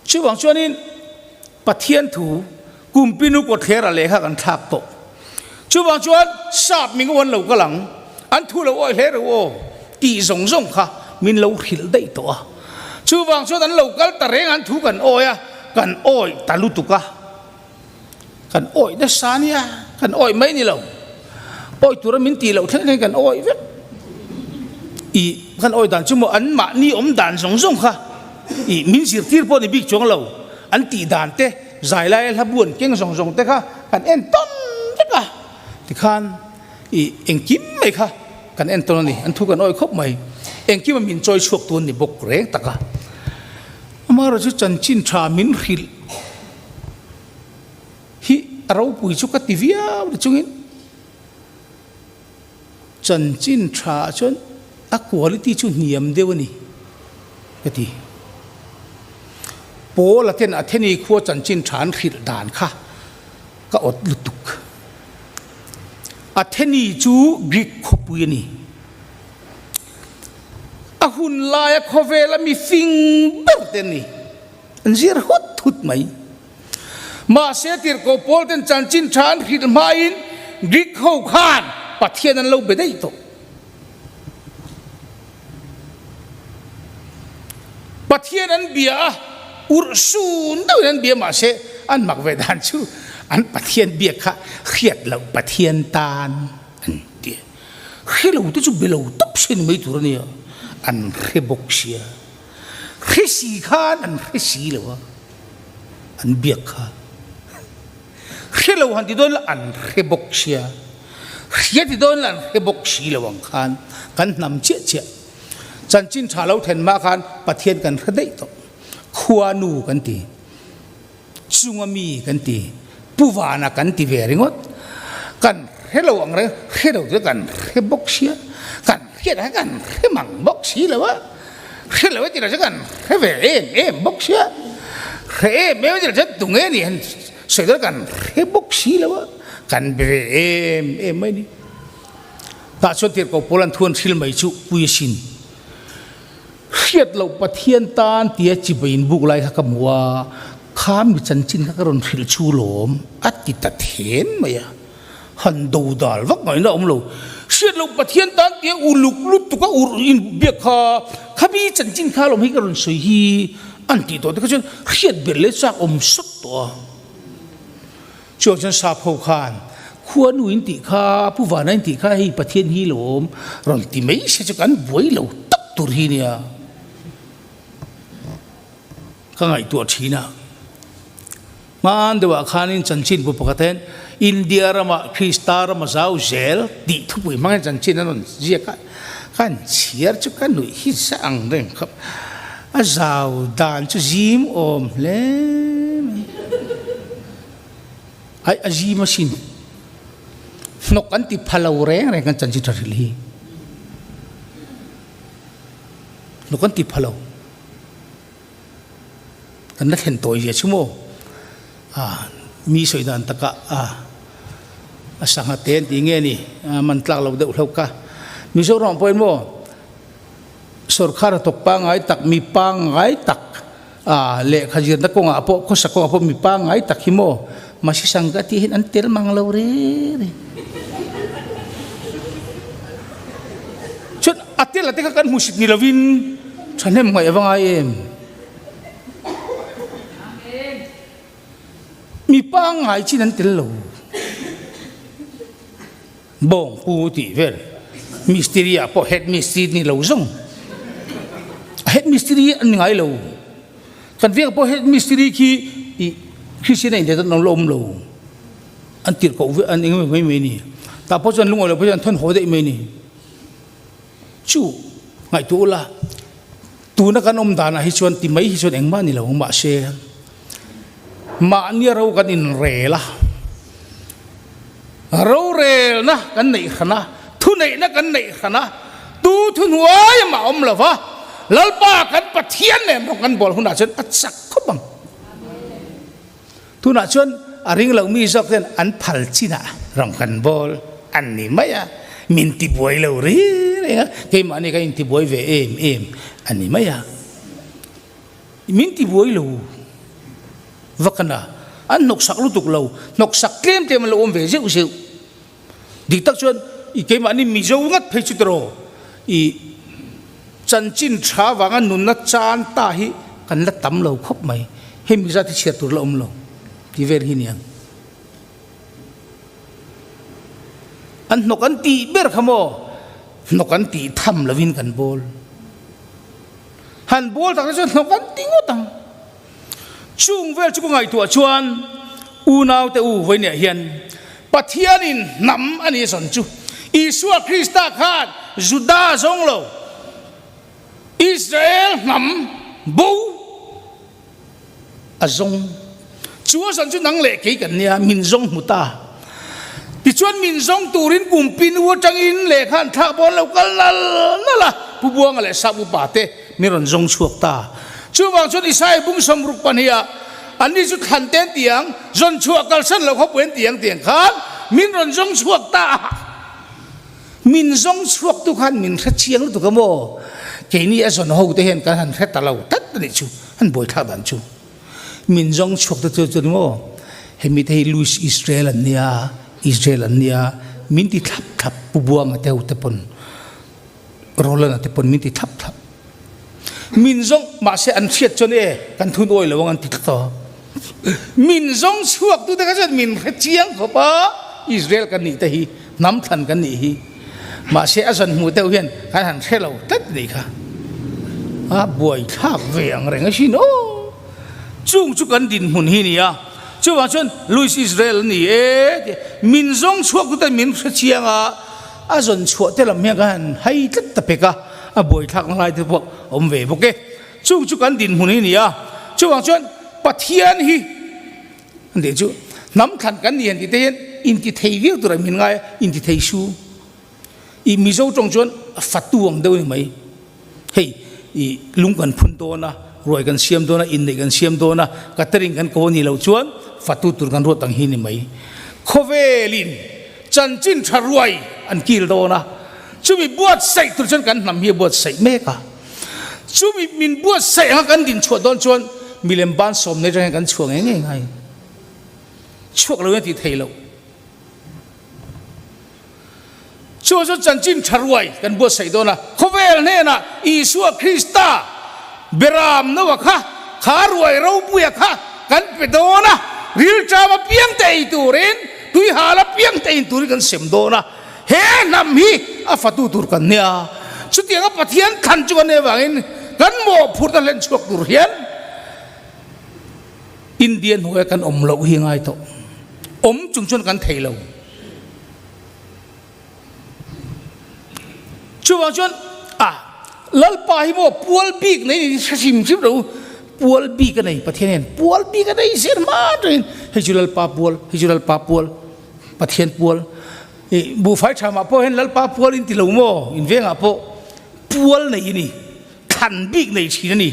Chuvang chuanin Pathian thu Kumpinu kawtthler a lehkha kan thlak tawh. Chuvang chuan sap mingo an lo kal ang, an thu lo awih hle reuh aw tih zawng zawng kha min lo hrilh daih tawh a. Chuvang chuan an lo kal ta reng an thu kan awi a, kan awih ta lutuk a. Kan awih nasa nia, kan awih mai ni lo. Awih tura min tih loh thleng thleng kan awih vek. I kan awih dan chu maw an mahni awm dan zawng zawng kha i min zirtir pawh ni bik chuang lo. An tih dan te, zai laia hla bu an keng zawng zawng te kha kan en tawn vek a. Tikhan i engkim mai kha kan en tawn a ni. An thu kan awih khawp mai. Engkima min chawi chhuak tu an ni bawk reng tak a. Amaherawhchu chanchin tha min hrilh hi a ropui chu ka ti viau ni chungin chanchin tha ah chuan a quality chu hniam deuh a ni ka ti. Paula ten Atheni khua chanchin tha an hrilh dan kha ka awt lutuk. Atheni chu Greek khawpui a ni. A hun laia khawvela mi fing ber te an ni. An zir hut hut mai. Mahse tirhkoh Paul ten chanchin tha an hrilh hmain Greek ho khan Pathian an lo be daih tawh. Pathian an bia a, urh sun deuhin an bia mahse an mak ve dan chu an Pathian biak kha hriat loh Pathian tan an ti. Hre lo te chu be lo tawp se ni mai tur a nia, an hre bawk sia. Hre si khan an hre si lo a, an biak kha. Hre lo han ti dawn la an hre bawk sia, hria ti dawn la an hre bawk si lo ang khan kan hnam chiah chiah. Chanchin tha lo then mah khan Pathian kan hre daih tawh. Khuanu kan ti, chunga mi kan ti, Pu Vana kan ti ve ringawt. Kan hre lo ang reng, hre lo chu kan hre bawk sia, kan hriat ang kan hre mang bawk si lo a, hre lo ti lo chu kan hre ve em em bawk sia, hre em em ti lo chu tunge ni han sawi dawn kan hre bawk si lo a, kan be ve em em mai ni. Tah chuan tirhkoh pawl an thu an hril mai chu pui asin. Hriat loh Pathian tan tia chibai in buk lai kha ka hmu a, kha mi chanchin kha ka rawn hrilh chu lawm a ti ta then mai a, han do dal vak ngaihna a awm lo. Hriat loh Pathian tan tia uluk lutuk a urh in biak kha, kha mi chanchin kha lawm hi ka rawn sawi hi an tih tawh te kha chuan hriat belh leh chak awm sawt tawh a. Chuang chuan sap ho khan khuanu in tih kha, Pu Vana in tih kha hei Pathian hi lo awm rawn ti mai se chu kan buai lo tak tur hi nia. Ka ngaihtuah thin a. Hman deuhah khanin chanchin bu pakhat hian India ramah Krista ram a zau zel tih thupui hmangin chanchin an rawn ziak a, kan chhiar chu ka nuih hi za ang reng khawp. A zau dan chu zim awm hle mai. Ai a zim asin. Hnawk an ti pha lo reng reng kan chanchin tha hrilh hi. Hnawk an ti pha lo. Kan la thlen tawi zia chu maw. A mi sawi dan takah a a sangha te an ti nge ni a man tlak lo deuh hlauh ka. Mizoram pawhin maw sorkar a thawk pangngai tak mi pangngai tak A lehkha zirna kawngah pawh khawsa kawngah pawh mi pangngai tak hi maw Masi Sangha tih hian an tel mang lo re re. Chuan a tel a te kha kan hmusit ni lovin thahnem ngaih a va ngai em? Mi pangngai chin an tel lo. Bawng pu tih vel mistiri ah pawh head mistiri ni lo zawng a head mistiri an ni ngai lo kan veng pawh head mistiri khi i Christian a indet an lo awm lo an tirh koh ve an eng mai mai ni tah pawh chuan lungawi lo pawh chuan thawn haw daih mai ni chu ngaihtuah ula tuna kan awm danah hi chuan ti mai hi chuan engmah ni lo mahse Mahnia ro kan inrel a, rorelna kan neih hran a, thuneihna kan neih hran a, tu thuhnuai mah awm lo va, Lalpa kan Pathian nen rawng kan bawl hunah chuan a chak khawp ang. Tunah chuan a ring lo mi zawk ten an phal chinah rawng kan bawl an ni mai a, min tibuai lo ri reng a, keimahni kan intibuai ve em em a ni mai a. Min tibuai lo. Vak a na. An hnawksak lutuk lo. Hnawksak tlem tlem an lo awm ve zeuh zeuh. Dik tak chuan i keimahni Mizo ngat phei chu tiraw i chanchin tha vanga nunna chan ta hi kan la tam lo khawp mai. Hemi zat hi chhiar tur la awm lo ti vel hi niang. An hnawk an tih ber kha maw hnawk an tih tham lovin kan bawl. Han bawl tak te chuan hnawk an ti ngawt ang. Chung vel chu ka ngaihtuah chuan unaute u vawinia hian Pathianin hnam a nih zawn chu Isua Krista khan Juda zawng lo Israel hnam bo a zawng. Chu a zawn chu nang leh kei kan nia min zawng hmu ta. Tichuan min zawng turin kum pinu atangin lehkha an thlak bawn lo kal nal nal a, Pu Buanga leh Sap upa te min rawn zawng chhuak ta. Chuvang chuan Isaiah bung 60 pahniha anni chu thlan te an ti ang, zawn chhuah kalsan lo khawpui an ti ang tiang khan min rawn zawng chhuak ta a. Min zawng chhuak tu khan min hre chiang lutuk a maw? Keini a zawn ho te hian kan han hre ta lo tlat a nih chu, an buaithlak dan chu. Min zawng chhuak te chu chuan maw hemi te hi Louis Israel an nia, Israel an nia, min ti thlap thlap Pu Buanga te ho te pawn Roland-a te pawn min ti thlap thlap. Min zawng mahse an hriat chuan e kan thun awi lo ang an ti tlat a. Min zawng chhuak tu te kha chuan min hre chiang khawp a, Israel kan nih te hi hnam thlan kan nih hi. Mahse a zan hmuh deuh hian kan han hre lo tlat nih kha. A buaithlak ve ang reng asin aw. Chung chu kan dinhmun hi nia. Chuvang chuan Louis Israel a ni e tih min zawng chhuak tute min hre chiang a, a zawn chhuah te lam hian kan han hai tlat ta pek a, a buaithlak na lai te pawh a awm ve bawk e. Chung chu kan dinhmun hi nia. Chuvang chuan Pathian hi an tih chu hnam thlan kan ni han tih te hian intithei viau tur a min ngai a, intithei su. I Mizo tawng chuan fatu ang deuh a ni mai. Hei i lung kan phun dawn a, ruai kan siam dawn a, inneih kan siam dawn a, catering kan ko a nih loh chuan fatu tur kan ruat ang hi ni mai. Khawvelin chanchin tha ruai an kil dawn a, chumi buatsaih tur chuan kan hnam hi a buatsaih mek a. Chumi min buatsaih anga kan din chhuah dawn chuan milem ban sawm nei atang hian kan chhuah ngei ngei ngai. Chhuak lo hian tih theih loh. Chu chu chanchin tha ruai kan buatsaih dawn a, khawvel hnenah Isua Krista beram noa kha, kha ruai ropuia kha kan pe dawn a, rilṭam apiang te ei turin, tuihal apiang te in turin kan sem dawn a, he hnam hi a fatu tur kan nia. Chutianga Pathian thlan chu kan nih avangin kan mawhphurhna hlen chhuak tur hian India hnuaia kan awm loh hi ngai tawh. Awm chung chuan kan thei lo. Chuvang chuan a Lalpa hi maw pual bik nei ni hre hrim hrim lo pual bik a nei Pathian hian pual bik a nei zel hma atangin hei chu Lalpa pual hei chu Lalpa pual Pathian pual i buhfai tha mah pawh hian Lalpa pual in ti lo maw in vengah pawh pual nei a ni thlan bik nei thin a ni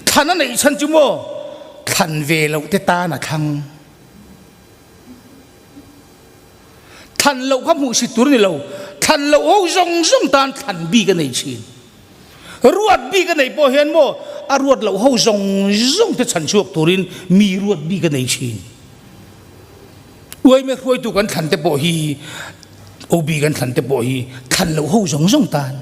thlan a neih chhan chu maw thlan ve loh te tan a thlang. Thlan loh kha hmuh sit tur a ni lo, thlan loh ho zawng zawng tan thlan bik a nei thin. Ruat bik a neih pawh hian maw a ruat loh ho zawng zawng te chhan chhuak turin mi ruat bik a nei thin. Uaime hruaitu kan thlan te pawh hi, OB kan thlan te pawh hi thlan loh ho zawng zawng tan.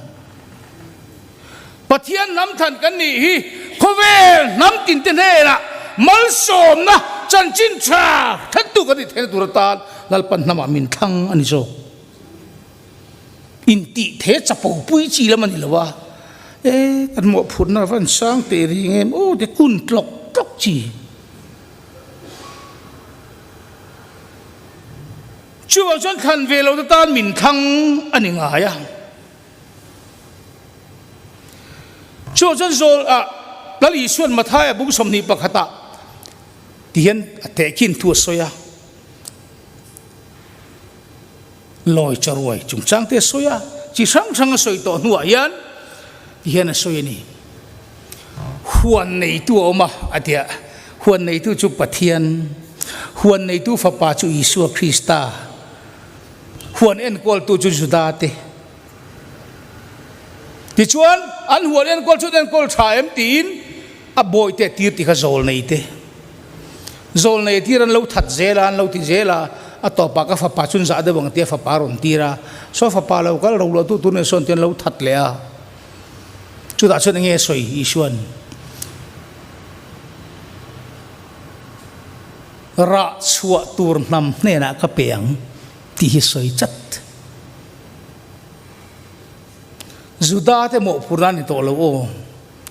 Pathian hnam thlan kan nih hi khawvel hnam tinte hnenah malsawmna chanchin tha thlentu kan nih theihna tur atan Lalpan hnamah min thlang a ni zawk. Intih the chapo pui chi lam a ni lo a, e kan mawhphurhna a van sang teh reng em aw te kun tlawk tlawk chi. Chuvang chuan thlan ve lo te tan min thlang a ni ngai a. Chu chuan zawl ah Lal Isuan Mathaia bung 21 ah ti hian a tehkhin thu a sawi a, lawi charuai chungchang te a sawi a, chi hrang hrang a sawi tawh hnuah hian ti hian a sawi a ni. Huan neitu a awm a, a ti a, huan neitu chu Pathian, huan neitu fapa chu Isua Krista, huan enkawltu chu Juda te. Tichuan, an huan enkawl chu an enkawl tha em tiin a bawihte a tir tih kha zawl nei te. Zawlnei tir an lo that zel a, an lo ti zel a, a tawpah ka fapa chun zah deuh ang tia fapa a rawn tir a, saw fapa lo kal ro luah tu tur nen sawn tian lo that leh a. Chutah chuan enge a sawi Isuan? Rah chhuah tur hnam hnenah ka pe ang tih hi sawi chat. Juda te mawhphurhna a ni tawh lo aw,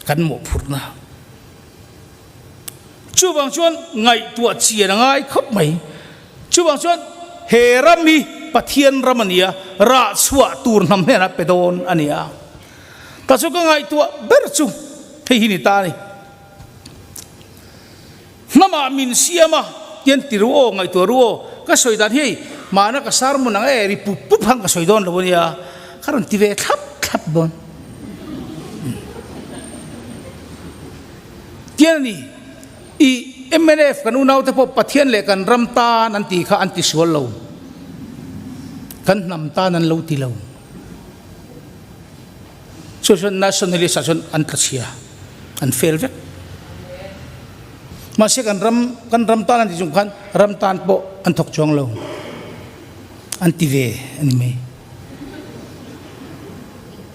kan mawhphurhna. Chuvang chuan ngaihtuah chian a ngai khawp mai. Chuvang chuan he ram hi Pathian ram a ni a, rah chhuah tur hnam hnenah pe dawn a ni a. Tah chu ka ngaihtuah ber chu hei hi ni ta a ni. Hnamah min siam a, tian ti ru aw, ngaihtuah ru aw, ka sawi dan hi hei mahna ka sermon ang e ri pup pup hang ka sawi dawn lo a nia, ka rawn ti ve thlap thlap dawn. Tian a ni, i mnf kan unaute pawh Pathian leh kan ram tan an tih kha an ti sual lo, kan hnam tan an lo ti lo. Chu chuan nationalist ah chuan an tla chhia, an fail vek. Mahse kan ram, kan ram tan an ti chung khan ram tan pawh an thawk chuang lo, an ti ve a ni mai.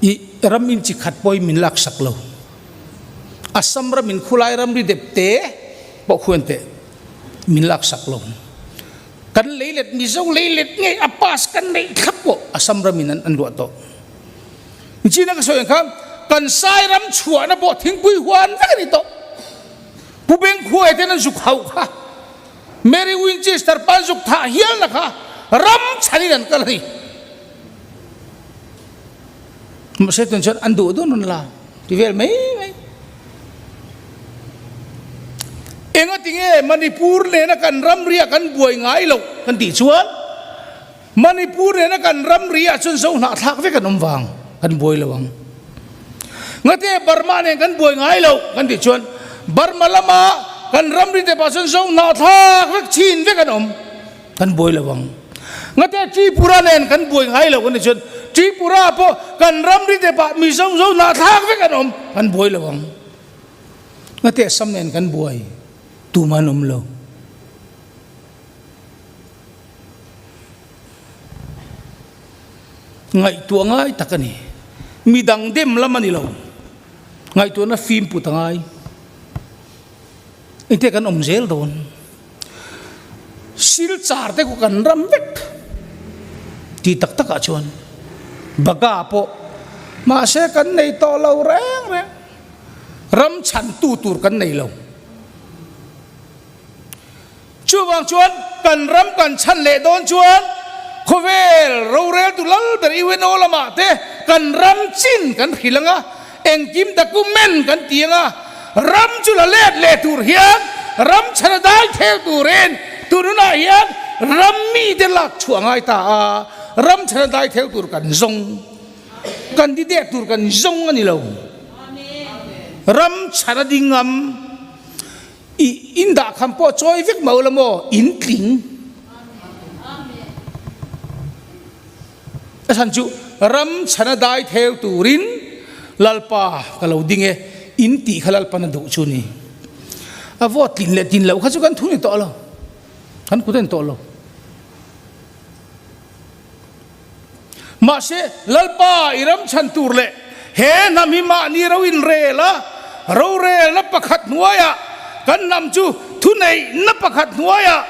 I ram in chi khat pawhin min laksak lo. Assam ram in khulai ramri dep te pawh khuan teh min laksak lo. Kan leilet Mizo leilet ngei a pass kan neih thlap pawh Assam ram in an luah tawh. Nichina ka sawi ang khan kan sai ram chhuahna pawh thingpui huan vek a ni tawh. Pu Bengkhuaia ten an zuk hauh kha Mary Winchester pa an zuk thah hialna kha ram chhanin an kal a ni. Mahse tun chuan an duh duh an rawn la ti vel mai mai. Engati nge Manipur nena kan ramriah kan buai ngai loh kan tih chuan Manipur nena kan ramriah chuan zo hnahthlak vek an awm vang kan buai lo ang. Ngate Burma nen kan buai ngai loh kan tih chuan Burma lama kan ramri te pah chuan zo hnahthlak vek chin vek an awm. Kan buai lo ang. Ngate Tripura nen kan buai ngai lo kan ti chuan Tripura pawh kan ramri te pah Mizo zo hnahthlak vek an awm kan buai lo ang. Ngate Assam nen kan buai tumah an awm lo. Ngaihtuah ngai tak a ni. Midang dem lam a ni lo. Ngaihtuahna fim put a ngai. Engte kan awm zel dawn. Silchar te khu kan ram vek ti tak takah chuan Baga pawh mahse kan nei tawh lo reng reng, ram chhantu tur kan nei lo. Chuvang chuan kan ram kan chhan leh dawn chuan khawvel roreltu lal ber UNO lamah te kan ram chin kan hrilh ang a, Engkim document kan ti anga ram chu la let leh tur hian ram chhan a dai theu turin tununah hian ram mite lak chhuah ngai ta a, ram chhan a dai theu tur kan zawng, candidate tur kan zawng a ni lo. Ram chhan a ding ngam i in dah kham pawh chawi vek mau la maw in tling. A chhan chu ram chhana dai theu turin Lalpa ka lo ding e, in tih kha Lalpan a duh chu ni. A vote tlin leh tlin loh kha chu kan thu ni tawh lo, kan kut a ni tawh lo. Mahse, Lalpa i ram chhan tur leh he hnam hi mahni ro inrel a, rorelna pakhat hnuaiah kan hnam chu thuneihna pakhat hnuaiah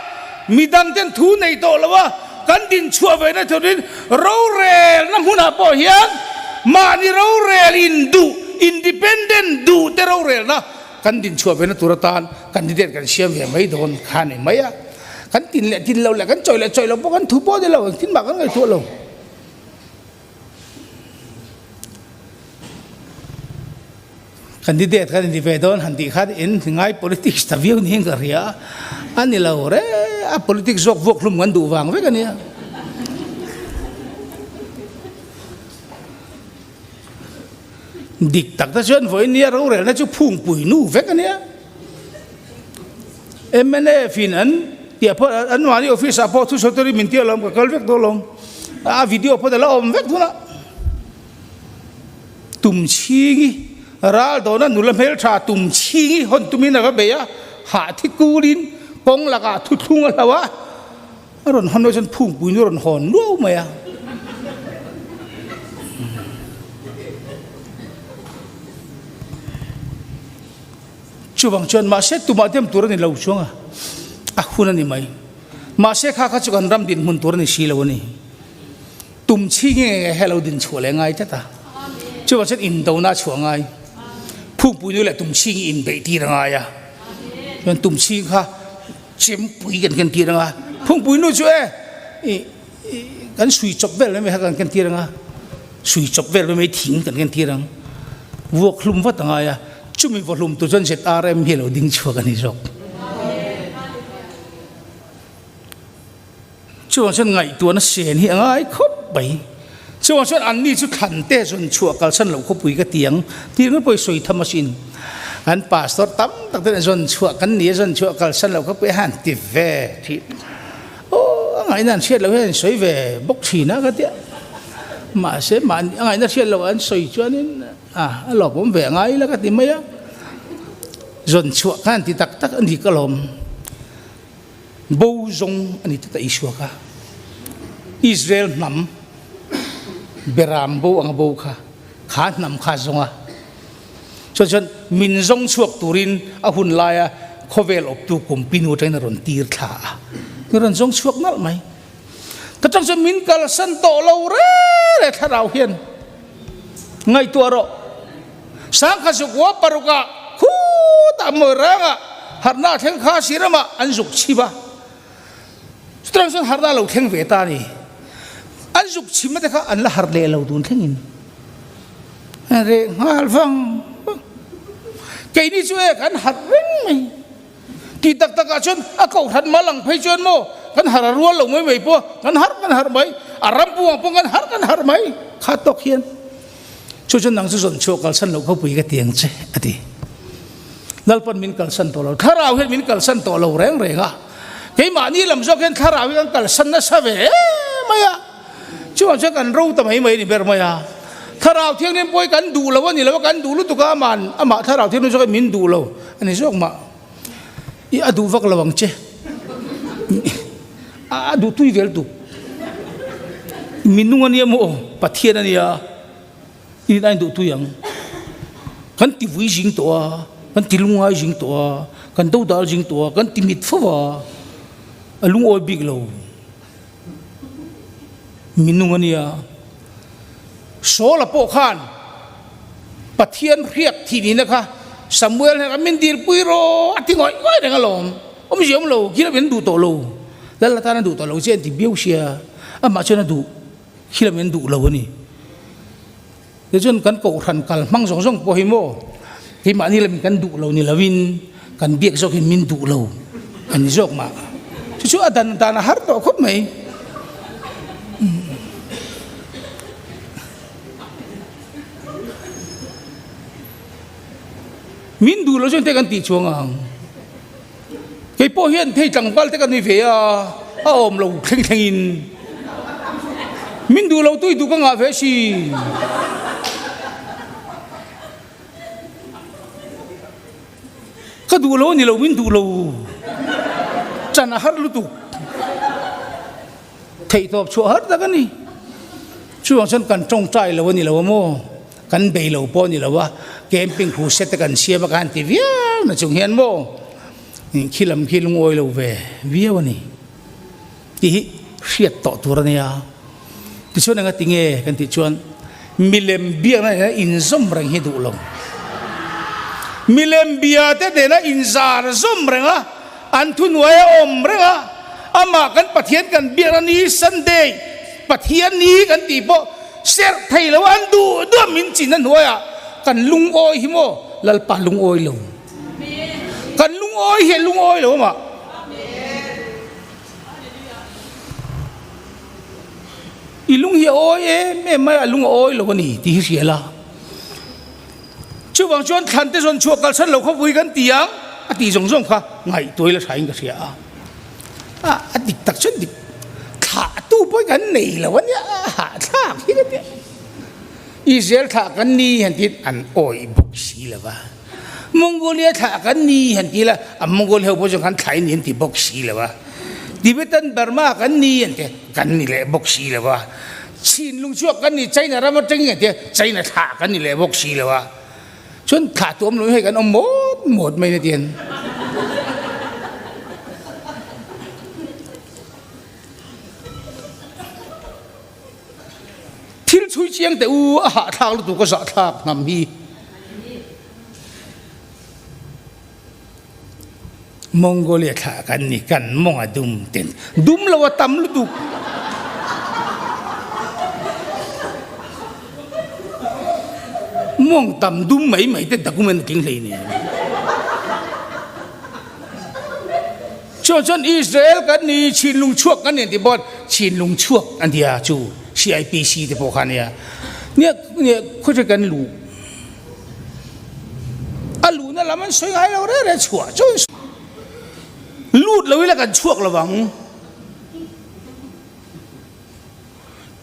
midangten thu nei tawh lo a, Kan dinchhuah ve na turin rorelna hmunah pawh hian mahni rorel in duh, independent duh te rorelna kan dinchhuah ve na tur atan candidate kan siam ve mai dawn kha a ni mai a. Kan tin leh tin lo leh kan chawi leh chawi lo pawh kan thu pawh a ni lo, engtin mah kan ngaihtuah lo. Candidate kan inti ve dawn han tih khan in ngai politics ta viau niin ka hria a, a ni lo re a politics zawk vuak hlum kan duh vang vek a nia. Dik tak te chuan vawiin nia rorelna chu phungpui nu vek a nia. Mnf in an tih pawh an mahni office ah pawh thusawi turin min ti alawm ka kal vek dawn alawm a video pawh a la awm vek thung a. Tumchhingi ral dawna nula hmeltha Tumchhingi hawn tumin a va bei a, hah thi kulin kawng lakah thuthlung a hlo a, a rawn hawn loh chuan phungpui nu a rawn hawn luau mai a. Chuvang chuan mahse tumah dem tur a ni lo chuang a, a hun a ni mai. Mahse kha kha chu kan ram dinhmun tur a ni si lo a ni. Tum chhi nge nge he lo din chhuah leh ngai tlat a. Chuvang chuan indona a chhuah ngai. Phungpui nu leh tum chhing hi inbeih tir a ngai a. Chuan tum chhing kha chempui kan ken tir anga. Phungpui nu chu e kan sui chawp vel mai mai kha kan ken tir anga. Sui chawp vel mai mai thing kan ken tir ang. Vuak hlum vat a ngai a. Chumi vaw hlum tur chuan ZRM hi a lo ding chhuak a ni zawk. Chuvang chuan ngaihtuahna sen hi a ngai khawp mai. Chuvang chuan anni chu thlan te zawn chhuah kalsan loh khawpui ka ti ang tih ringawt pawh i sawi tham asin. An pastor tam tak ten zawn chhuah kan ni a, zawn chhuah kalsan loh khawpui a han ti ve thin. Aw, a ngaihna an hriat loh hian an sawi ve bawk thin a ka tia. Mahse mahni a ngaihna hriat loh an sawi chuanin a a lawmawm ve a ngai la ka ti mai a. Zawn chhuah kha an ti tak tak a ni ka lawm. Bo zawng a ni tlat a Isua kha. Israel hnam beram bo anga bo kha, kha hnam kha zawng a. Chuan chuan min zawng chhuak turin a hun laia khawvel awptu kumpinu atangin a rawn tir thla a. Min rawn zawng chhuak nalh mai. Ta tang chuan min kalsan tawh lo reng reng thlarau hian ngaihtuah rawh. Sangkhat zuk uap parukah khutah mawi rangah harhna a thleng kha si ramah an zuk chhim a. Chutang chuan harhna a lo thleng ve ta a ni. An zuk chhimna te kha an la harh leh lo tun thlengin an reh nghal vang vang. Keini chu e kan harh reng mai. Tih tak takah chuan a kohhran mal ang phei chuan maw kan harh a rual lo mai mai pawh kan harh kan harh mai. A ram pum ang pawh kan harh kan harh mai. Kha tawk hian. Chu chuan nang chu zawn chhuah kalsan loh khawpui ka ti ang che, a ti. Lalpan min kalsan tawh lo, thlarau hian min kalsan tawh lo reng reng a. Keimahni lam zawk hian thlarau hi kan kalsan nasa ve em mai a. Chuvang chuan kan ro ta mai mai a ni ber mai a. Thlarau thianghlim pawh hi kan duh lo a ni lo a, kan duh lutuk a, ama'n amah thlarau thianghlim zawk hian min duh lo a ni zawk mah. I a duh vak lo ang che. A duh tui vel tuk. Minung a nia maw? Pathian a nia. In a induh tui ang. Kan ti vui zing tawh a, kan ti lungngai zing tawh a, kan dodal zing tawh a, kan ti mit fo a, a lungawi bik lo. Minung a nia. Saula pawh khan Pathian hriak thih nihna kha Samuel hnenah min dilpui rawh a ti ngawih ngawih reng alawm. Awmzia awm lo, khi lam in duh tawh lo. Lal atan a duh tawh lo che an ti biau sia, amah chuan a duh, khi lam in duh lo a ni. Tichuan kan kohhran kal hmang zawng zawng pawh hi maw, keimahni lam in kan duh lo ni lovin kan biak zawk in min duh lo a ni zawk mah. Chu chu a dan dan a har tawh khawp mai. Min duh lo chuan te kan tih chuang ang. Kei pawh hian thei tlangval te ka nui ve a, a awm lo thleng thleng in. Min duh lo tui duh ka ngah ve si. Ka duh lo a ni lo, min duh lo. Chan a har lutuk. Theihtawp chhuah har tak a ni. Chuvang chuan kan tawngtai lo a ni lo a maw? Kan bei lo pawh a ni lo a, camping crusade te kan siam a ka han ti viau na chung hian maw khi lam khi lungawi lo ve viau a ni tih hi hriat tawh tur a nia. Tichuan enga ti nge kan tih chuan milem biakna nena inzawm reng hi duh lo. Milem bia te nena inzar zawm reng a, an thuhnuai a awm reng a, amah kan Pathian kan biakna ni Sunday Pathian ni kan tih pawh serh thei lo an duh duh a min chin a hnuaiah kan lungawi hi maw Lalpa lungawi lo kan lungawi hi a lungawi lo amah i lung hi a awi em em mai a lung a awi lo a ni tih hi hria la. Chuvang chuan thlan te zawn chhuah kalsan lo kha vui kan ti ang a tih zawng zawng kha ngaihtuai la thain ka hria a. A a dik tak chuan dik thlah tu pawh kan nei lo a nia a hahthlak hi ka tia. Israel thlah kan ni han tiin an awih bawk si lo va. Mongolia thlah kan ni han ti la, a Mongol ho pawh chuan kan thlai ni an ti bawk si lo a. Tibetan Burma kan ni an ti a, kan ni leh bawk si lo a. Chinlung chhuak kan ni China ram atangin an ti a, China thlah kan ni leh bawk si lo a. Chuan thlah tuam lo hei kan awm mawt mawt mai na tian. Thil chhui chiang teh u a hahthlak lutuk a zahthlak hnam hi. Mongolia thlah kan ni kan mawng a dum ten dum lo a tam lutuk. Mawng tam dum mai mai te document a tling hlei nen. Chuan chuan Israel kan ni Chinlung chhuak kan ni an ti bawk Chinlung chhuak an ti a chu CIPC te pawh kha nia nia nia khawche kan luh a luhna lam an sawi ngai lo reng reng chhuah chuan lut lo ila kan chhuak lovang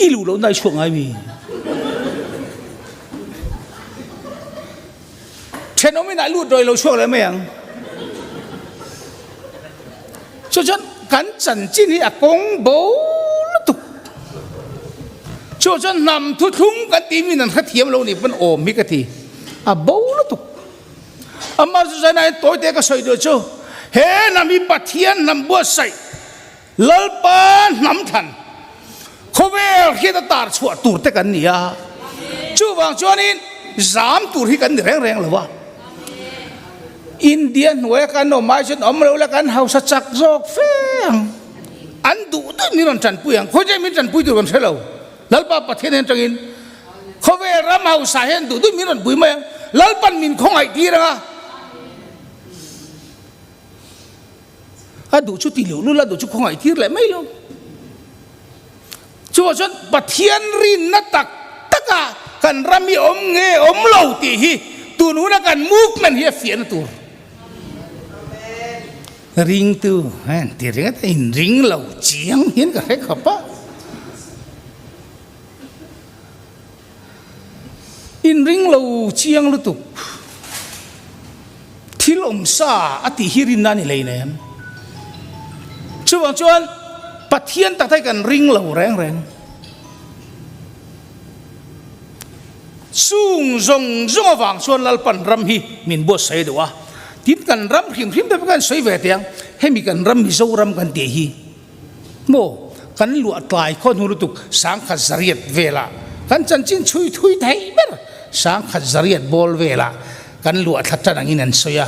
i luh lohna i chhuak ngai mi Thenawm inah lut rawih lo chhuak leh mai ang. Chu chuan kan chanchin hi a kawng bo lutuk. Chu chuan hnam thuthlung kan tih min an hrethiam lo nih pawn awm hi ka ti. A bo lutuk. Amah chu zainah hian tawi te ka sawi duh chu he hnam hi Pathian hnam buatsaih Lalpa hnam thlan khawvel hian a tar chhuah tur te kan ni a, chuvang chuanin zam tur hi kan ni reng reng lo a. India hnuaia kan awm ai chuan awm lo la kan hausa chak zawk fe ang. An duh duh min rawn tanpui ang, khawi min tanpui tur kan hre lo. Lalpa Pathian hian atangin khawvel ram hausa hian duh duh min rawn pui mai ang. Lalpan min khawngaih tir ang a. A duh chu ti luh lul a duh chu khawngaih tir leh mai lo. Chuvang chuan Pathian rinna tak taka kan ram hi awm nge awm lo tih hi tun huna kan movement hi a fiahna tur. Ringtu ti ringawt a inring lo chiang hian ka hre khawp a. Inring lo chiang lutuk. Thil awm sa a tih hi rinna a ni hleinem. Chuvang chuan Pathian tak hi kan ring lo reng reng. Chung zawng zawng avang chuan Lalpan ram hi min buatsaih deuh a. Tin kan ram hrim hrim te pawh kan sawi ve teh ang. Hemi kan ram Mizoram kan tih hi. Maw, kan luah tlai khaw hnu lutuk sangkhat zariat velah kan chanchin chhui thui thei ber sangkhat zariat bawl velah kan luah thla tan angin an sawi a,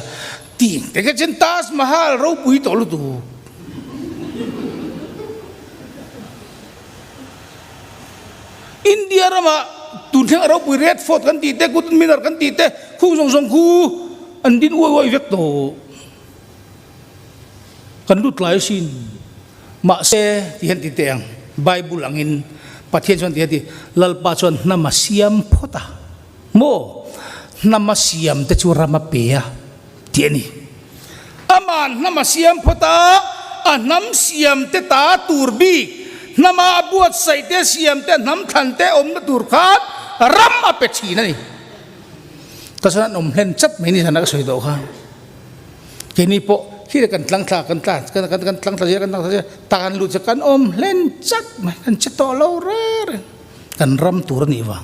tih te kha chuan Taj Mahal ropui tawh lutuk. India ramah tun thleng a ropui Red Fort kan tih te, Qutub Minar kan tih te, khung zawng zawng khu an din uai uai vek tawh. Kan lut lai asin. Mahse, ti hian ti teh ang, Bible angin Pathian chuan ti hian ti, Lalpa chuan hnam a siam phawt a. Maw? Hnam a siam te chu ram a pe a, tih a ni. Ama'n hnam a siam phawt a, a hnam siam te ta tur bik, hnama a buatsaih te, siam te, hnam thlan te awmna tur khan ram a pe thin a ni. Ta chuan an awm hlen chat mai ni zan a ka sawi tawh kha. Keini pawh khi kan tlang thla kan tla kan kan kan tlang thla zel kan tlang thla zel tan lut chu kan awm hlen chat mai kan che tawh lo reng reng kan ram tur a nih vang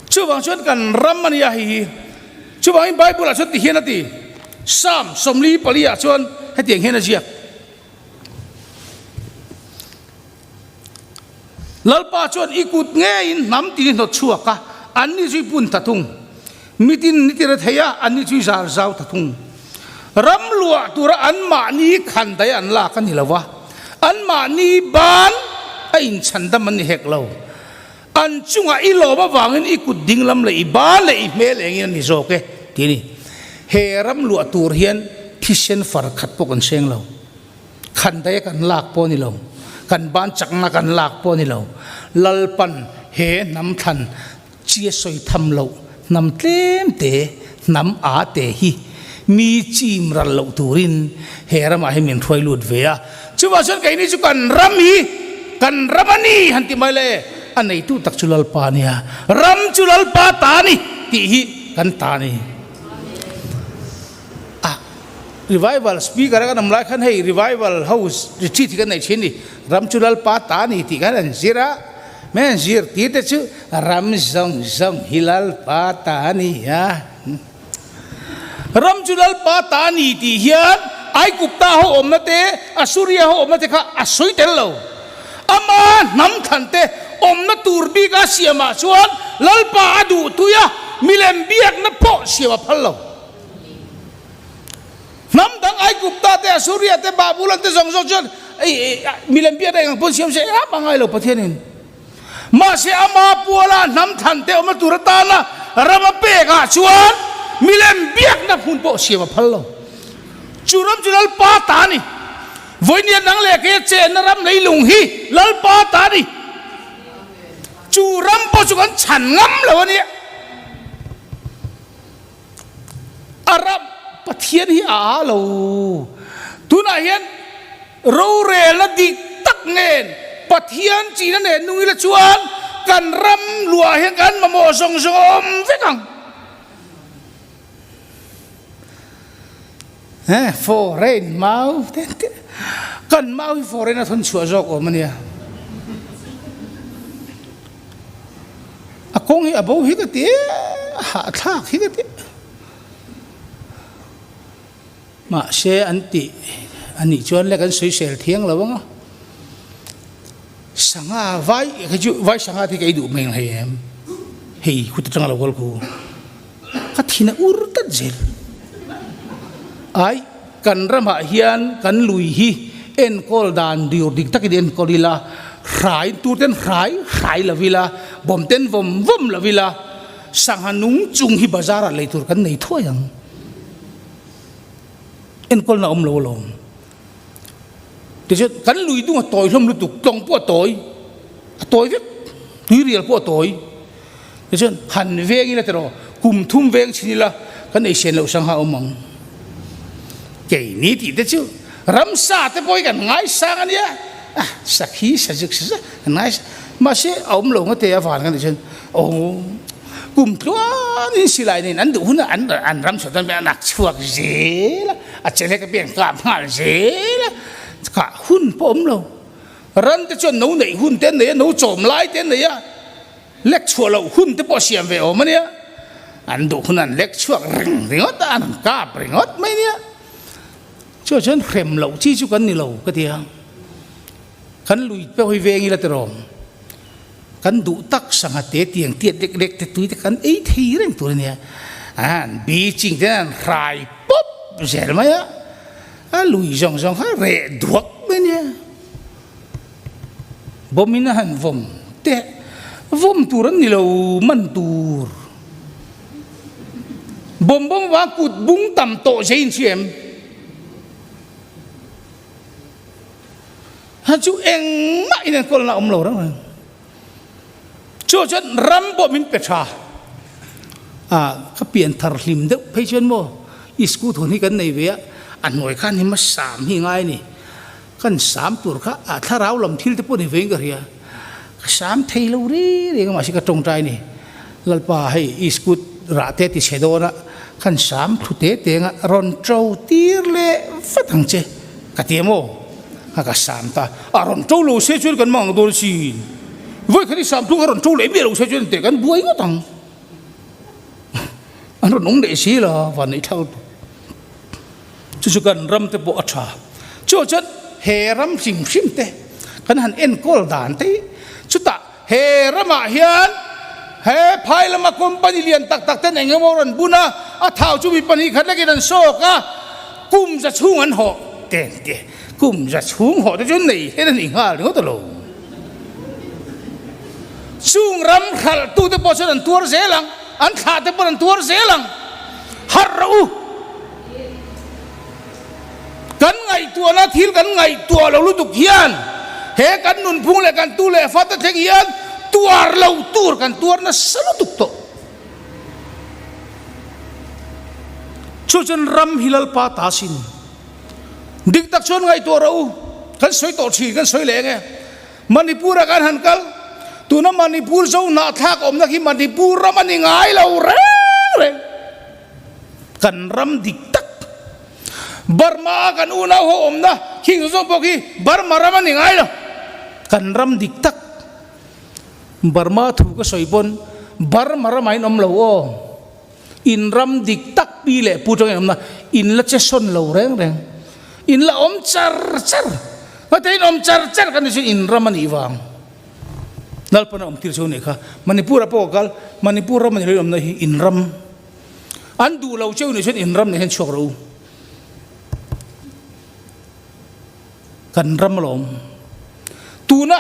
chuvang chuan kan ram a nia hei hi chuvangin Bible ah chuan ti hian a ti Psalm 44 ah chuan hetiang hian a ziak Lalpa chuan i kut ngeiin hnam tin i hnawt chhuak a, anni chu i pun ta thung. Mitin ni tir a thei a, anni chu i zar zau ta thung. Ram luah tura anmahni khan daih an lak a ni lo va, anmahni ban a inchhandam an ni hek lo. An chungah i lawm avangin i kut dinglam leh i ban leh i hmel engin a ni zawk e, ti a ni. He ram luah tur hian thisen far khat pawh kan seng lo. Khan daia kan lak pawh a ni lo, kan ban chakna kan lak pawh a ni lo. Lalpan he hnam thlan chia sawi tham loh hnam tlem te, hnam a te hi mi chim ral loh turin he ramah hi min hruai lut ve a. Chuvang chuan keini chu kan ram hi kan ram a ni han ti mai le, a neitu tak chu Lalpa a nia, ram chu Lalpa ta a ni tih hi kan ta a ni. Revival speaker a kan awm lai khan hei revival ho retreat hi kan nei thin ni, ram chu Lalpa ta a ni tih khan an zir a, min an zirtir te chu ram zawng zawng hi Lalpa ta a ni a. Ram chu Lalpa ta a ni tih hian Aigupta ho awmna te, Asuria ho awmna te kha a sawi tel lo. Ama hnam thlan te awmna tur bika siamah chuan Lalpa a duh tui a, milem biakna pawh siam a phal lo. Hnam dang Aigupta te, Asuria te, Babulon te zawng zawng chuan milem biakna eng ang pawn siam se eng a ngai lo Pathianin. Mahse ama puala hnam thlan te awmna tur atana ram a pek ah chuan milem biakna hmun pawh siam a phal lo. Chu ram chu Lalpa ta a ni. Vawinia nang leh keia chenna ram leilung hi Lalpa ta a ni. Chu ram pawh chu kan chhan ngam lo a nia. A ram Pathian hi a aa lo. Tunah hian rorelna dik tak nen Pathian china nen nung ila chuan kan ram luah hian kan mamawh zawng zawng a awm vek ang. He foreign mau te te kan mau hi foreign a thawn chhuah zawk awm a nia. A kawng hi a bo hi ka ti a hahthlak hi ka ti. Mahse an tih a nih chuan le kan sawisel thiang lo ang a. Sangha vai khi chu vai sangha te hi ka ei duh hmel hei em. Hei kut atanga lo kal khu. Ka thin a ur tlat zel. Ai kan ramah hian kan lui hi enkawl dan dur dik takin enkawl ila, hrai tur ten hrai hrai lo ila, bawm ten vawm vawm lo ila, sangha nung chung hi bazar ah lei tur kan nei thuai ang. Enkawlna awm lo alawm. Tichuan kan lui dung a tawi hlawm lutuk, tlawng pawh a tawi, a tawi vek, tuirial pawh a tawi. Tichuan han veng ila tiraw, kum thum veng chhin ila kan ei sen loh sangha awm ang. Keini tih te chu ramsa te pawh hi kan ngaisang a nia, ah sakhi sazuk sazuk kan ngaisang mahse a awm lo ngate a van kan tih chuan aw kum tluanin silai nen an duh hunah an an ramsa chuan an ak chhuak zel a, a chelek apiang kap nghal zel a, kah hun pawh awm lo. Ran te chuan no neih hun te an nei a, no chawm lai te an nei a. Lek chhuah loh hun te pawh siam ve awm a nia, an duh hun an lek chhuak reng ringawt a, an han kap ringawt mai nia. Chuan chuan hrem loh chi chu kan ni lo ka ti a, kan lui pawh hi veng ila tiraw, kan duh tak sangha te tiang tiat lek lek te tui te kan ei thei reng tur a nia, an beaching te an hrai pawp zel mai a, a lui zawng zawng kha reh duak mai nia. Bawm in a han vawm teh vawm tur an ni lo man tur. Bawm bawm avang kut bung tam tawh zai in hria em? Ha chu engmah in enkawlna a awm lo reng reng. Chu chuan ram pawh min pe tha. A ka pian thar hlim deuh phei chuan maw i school thun hi kan nei ve a, a hnuai khan hi hmasam hi ngai a ni. Kan sam tur kha a thlarau lam thil te pawh ni vein ka hria. Ka sam thei lo ri reng a mahse ka tawngtai ni. Lalpa hei iskut rah te ti chhe dawn a, kan sam thlu te te anga rawn to tir leh vat ang che ka ti em aw. A ka sam ta, a rawn to lo se chuan kan mang dawn sin. Vawi khat i sam thlu kha rawn to leh miah lo se chuan teh kan buai ngawt ang. An rawn awm leh si la van neih thlak lutuk. Chu chu kan ram te pawh a tha. Chu chuan he ram hrim hrim te kan han enkawl dan te hi chutah he ramah hian he phai lama company lian tak tak ten eng emaw rawn bun a, a thau chu mi pahnih khat lekin an sawk a, kum za chhung an hawh te an ti. Kum za chhung hawh te chu nei hian a ni nghal ringawt alo. Chung ram hralhtu te pawh chuan an tuar zel ang, an thlah te pawh an tuar zel ang. Harh rawh u! Kan ngaihtuahna thil kan ngaihtuah lo lutuk hian he kan nunphung leh kan tu leh fate thleng hian tuar lo tur kan tuar nasa lutuk tawh. Chu chuan ram hi Lalpa ta sin. Dik tak chuan ngaihtuah rawh u. Kan sawi tawh thin, kan sawi leh eng e. Manipur ah kan han kal, tuna Manipur zo hnahthlak awmna khi Manipur ram a ni ngai lo reng reng. Kan ram dik tak. Burma a kan unau ho awmna khing zawng zawng pawh khi Burma ram a ni ngai lo. Kan ram dik tak Burma thu ka sawi pawn Burma ramah in awm lo aw. In ram dik tak pi leh pu tangin awmna in la che sawn lo reng reng. In la awm char char. Hmate in awm char char kan ni chu in ram a nih vang. Lalpan a awm tir chu a nih kha. Manipur ah pawh ka kal, Manipur ram a ni lo in awmna hi in ram. An duh lo cheu nih chuan in ram nen hian chhuak rawh u. Kan ram alawm. Tuna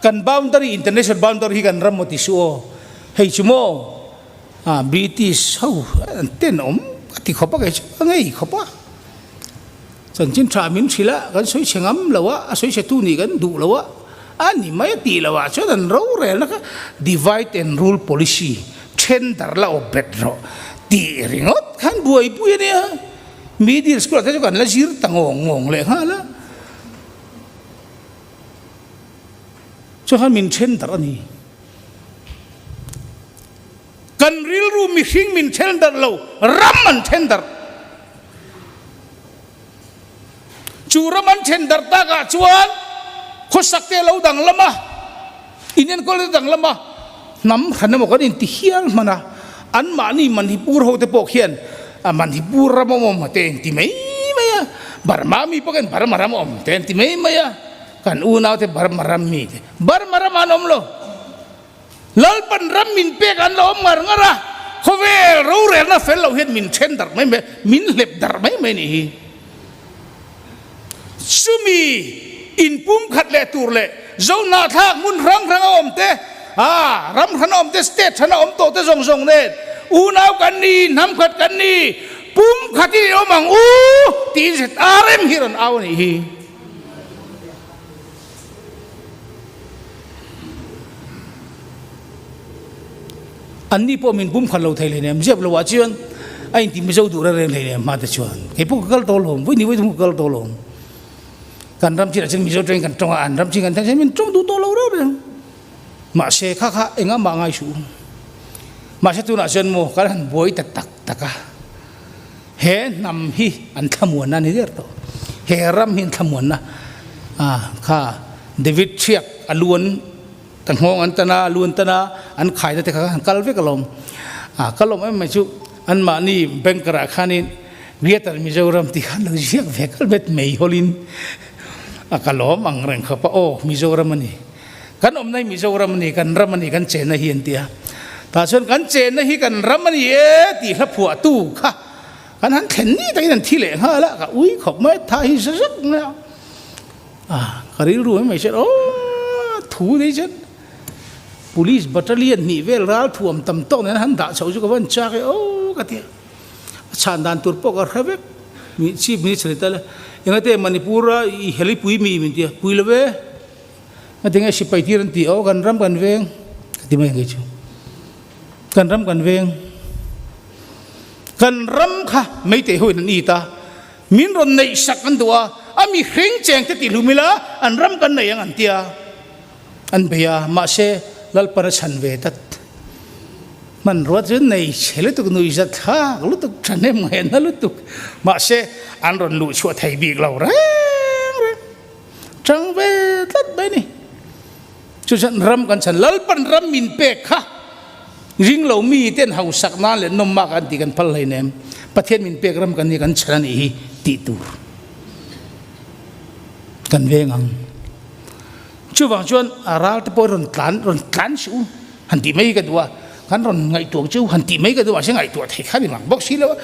kan boundary, international boundary hi kan ram maw ti suh aw. Hei chu maw ah British ho an tenawm ka ti khawp a kei chu ka ngei khawp a. Chanchin tha min hrilh a, kan sawi chhe ngam lo a, a sawi chhe tu nih kan duh lo a, a ni mai a tih loh ah chuan an rorelna kha divide and rule policy then dar la awp bet rawh tih ringawt khan buaipui a nia. Middle school ah te chu kan la zir ta ngawng ngawng leh nghal a, chuan khan min then darh a ni. Kan rilru mihring min then darh lo, ram an then darh. Chu ram an then darh takah chuan khawsak te a lo danglam a, inenkawl te danglam a, hnam hran emaw kan inti hial hman a, anmahni Manipur ho te pawh khian Manipur ram awm awm te inti mai mai a, Burma mi pawh khian Burma ram awm te an ti mai mai a, kan unau te Burma ram mi te Burma ram an awm lo. Lalpan ram min pek an la awm ngar ngar a, khawvel rorelna fel loh hian min then darh mai mai, min hlep darh mai mai nih hi. Chumi inpumkhat leh tur leh Zohnahthlak hmun hrang hrang a awm te, aa ram hran a awm te, state hran a awm tawh te zawng zawng nen unau kan ni, hnam khat kan ni, pumkhatin in awm ang u tiin ZRM hi rawn au a nih hi. Anni pawh min pum khat lo thei hleinem, ziap lo ah chuan a inti Mizo duh reng reng hleinem hma te chuan kei pawh ka kal tawh lawm, vawi ni vawi thum ka kal tawh lawm. Kan ram chinah chuan Mizo tawngin kan tawng a, an ram chin kan thleng chuan min tawng duh tawh lo reng reng. Mahse kha kha engah mah ngai suh. Mahse tunah chuan maw kan han buai ta tak tak a, He hnam hi an thlamuanna a ni der tawh. He ram hi an thlamuanna a kha David Thiak a lu an ta nghawng an tan a, a lu an tan a, an khaina te kha an kal vek alawm. A kal awm em mai chu anmahni banker ah khanin Greater Mizoram tih khan lo ziak ve kal bet mai hawlin a kalawm ang reng khawp a, aw Mizoram a ni. Kan awmna hi Mizoram a ni, kan ram a ni, kan chenna hi an ti a. Tah chuan kan chenna hi kan ram a ni e tih hla phuahtu kha kan han thlen ni takin an thi leh nghal a, ka ui khawp mai, tha hi za zak mai a. A, ka rilru mai mai chuan aw thu nei chuan Police battalion hnih vel ral thuam tam tawk nen han dah chhoh chu ka van chak e aw ka ti a. A chhan dan tur pawh ka hre vek, Chief Minister ni ta le, engate Manipur a i helipui mi min ti a, pui lo ve. A tinge sipai tir an ti aw kan ram kan veng ka ti mai ang kei chu. Kan ram kan veng. Kan ram kha meitei ho in an it a, min rawn neih sak an duh a, a mi hring cheng te tih hlum ila an ram kan nei ang an tia an bei a, mahse Lalpan a chhan ve tat. Hmanrua chu nei chhe lutuk, nuihzat thlak lutuk, thahnem ngaihna lutuk, mahse an rawn luh chhuah thei bik lo reng reng. Chang ve tlat mai ni. Chu chuan ram kan chhan Lalpan ram min pek kha ring lo mi ten hausak nan leh nawm mak an tih kan phal hlei nem. Pathian min pek ram kan ni kan chhan a nih hi tih tur kan veng ang. Chuvang chuan a ral te pawh rawn tlan rawn tlan suh u han tih mai ka duh a, kan rawn ngaihtuah chu han tih mai ka duh mahse ngaihtuah thei kha ni mang bawk si lo a,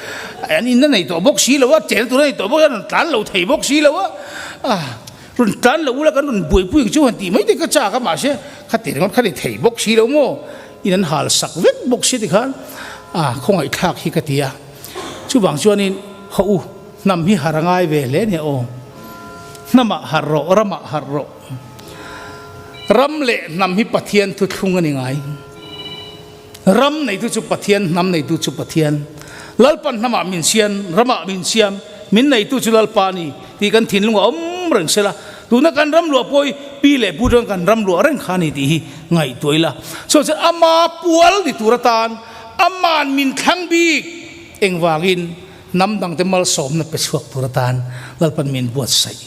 an in a nei tawh bawk si lo a, chel tur a nei tawh bawk a, rawn tlan lo thei bawk si lo a, ah rawn tlan lo ula kan rawn buaipui ang chu han tih mai te ka chak a mahse khati ringawt kha ni thei bawk si lo maw, in an hal sak vek bawk si tikhan ah khawngaihthlak hi ka ti a, chuvang chuanin haw u hnam hi har a ngai ve hle nia aw, hnamah harh rawh ramah harh rawh. Ram leh hnam hi Pathian thuthlung a ni ngai. Ram neitu chu Pathian, hnam neitu chu Pathian. Lalpan hnamah min siam, ramah min siam, min neitu chu Lalpa a ni tih kan thinlung a awm reng sela. Tuna kan ram luah pawh hi pi leh pu chuan kan ram luah reng kha a ni tih hi ngaihtuah ila. Chuan chuan ama pual ni tur atan aman min thlang bik engvangin? Hnam dangte malsawmna pe chhuak tur atan Lalpan min buatsaih.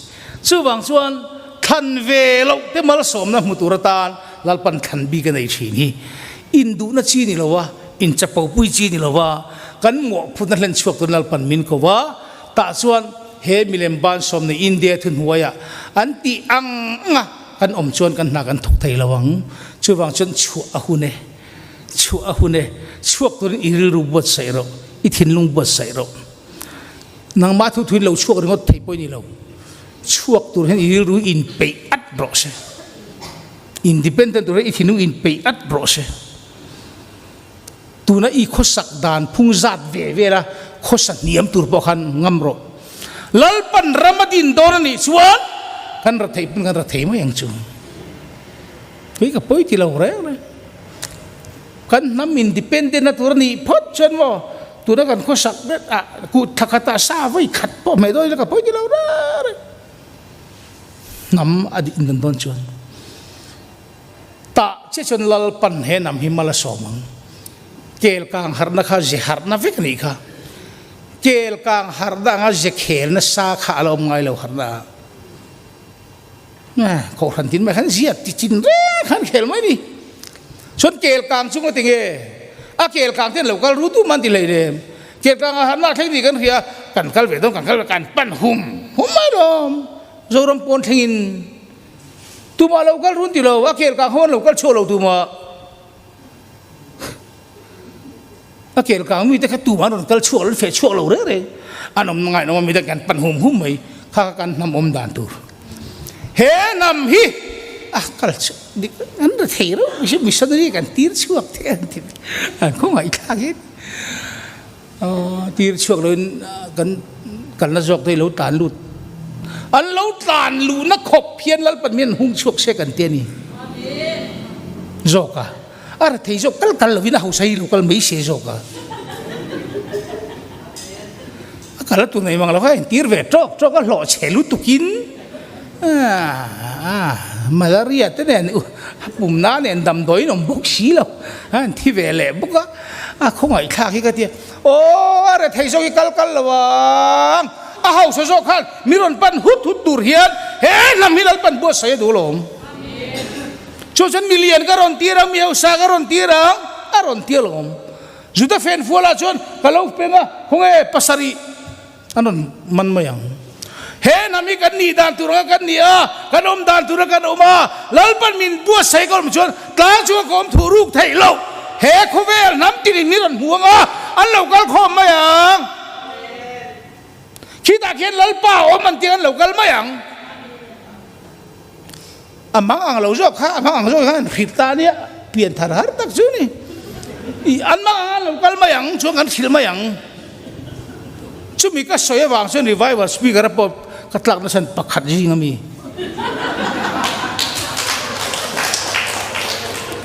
Chuvang chuan thlan ve loh te malsawmna hmu tur atan Lalpan thlan bik a nei thin hi induhna chi ni lo a, inchapopui chi ni lo a, kan mawhphutna hlen chhuak turin Lalpan min ko a, tah chuan he milem bansawm nei India thuhnuaiah an tih ang ang a kan awm chuan kan hna kan thawk thei lo ang. Chuvang chuan chhuah a hun e. Chhuah a hun e. Chhuak turin i rilru buatsaih rawh, i thinlung buatsaih rawh. Nangmah thu thuin lo chhuak ringawt thei pawh i ni lo. Chhuak tur hian i rilru inpeih at rawh se. Independent tur hian i thinlung inpeih at rawh se. Tuna i khawsak dan phung zat ve vela khawsa hniam tur pawh khan ngam rawh. Lalpan ram a din dawn a nih chuan kan ra theih pawn kan ra thei mai ang chu. Kei ka pawi ti lo reng reng. Kan hnam independent a tur a nih phawt chuan maw tuna kan khawsak vet ah kut thla khat ah sa vawi khat pawh hmeh dawn ila ka pawi ti lo reng reng. Hnam a din dan dawn chuan tah che chuan Lalpan he hnam hi mal a sawm ang. Kel kang harhna kha ze harhna vek a nih kha. Kel kang harhna anga ze khel nasa kha a la awm ngai lo harhna ah. Kohhran tin mai khan ziat ti chin reng khan khel mai ni. Chuan kel kang chung a ti nge? A kel kang ten lo kal ru tu man ti hlei nem. Kel kang a harna thleng ni kan hria kan kal ve dawn kan kal ve kan pan hum hum mai lawm. Zoram pawn thleng in tumah lo kal run ti lo a kel kang ho an lo kal chhuak lo tumah. A kel kang mite kha tumah an rawn kal chhuak lo an feh chhuak lo reng reng. An awm ngaih nawm a midang kan pan hum hum mai kha kha kan hnam awm dan tur. He hnam hi a kal chhuak dik an ra thei reuh mai si missionary kan tir chhuak thei an ti an khawngaih thlak hi tir chhuak loin kan kalna zawk te lo tlan lut an lo tlan luhna khawp hian Lalpan mi an hung chhuak se kan ti a ni zawk a. A ra thei zawk kal kal lovin a hausa hi lo kal mai se zawk a. A kal a tu nei mang lo kha entir ve tawk tawk a hlawh chhe lutukin malaria te nen a pumna nen damdawiin awm bawk si lo a an thi ve leh bawk a a khawngaih thlak hi ka tia aw a ra thei zawk hi kal kal lo ang a hausa zawk khan mi rawn pan hut hut tur hian he hnam hi Lalpan buatsaih a duh alawm. Chu chuan mi lian ka rawn tir ang, mi hausa ka rawn tir ang, a rawn ti alawm. Juda fenfualah chuan ka lo peng a, khawnge pasarih an rawn man mai ang. He hnam hi kan nih dan tur anga kan ni a, kan awm dan tur anga kan awm a, Lalpan min buatsaih ka awm chuan tlang chunga ka awm thuh ruk theih loh. He khawvel hnam tinin min rawn hmu ang a, an lo kal khawm mai ang. Khitah khian Lalpa awm an tih an lo kal mai ang. A mang ang lo zawk kha, a mang ang zawk kha an hrilh ta nia, pian thar har tak chu ni. I an mang ang an lo kal mai ang chuan kan hrilh mai ang. Chumi ka sawi avang chuan revival speaker a pawh ka tlak nasa pakhat zing ami.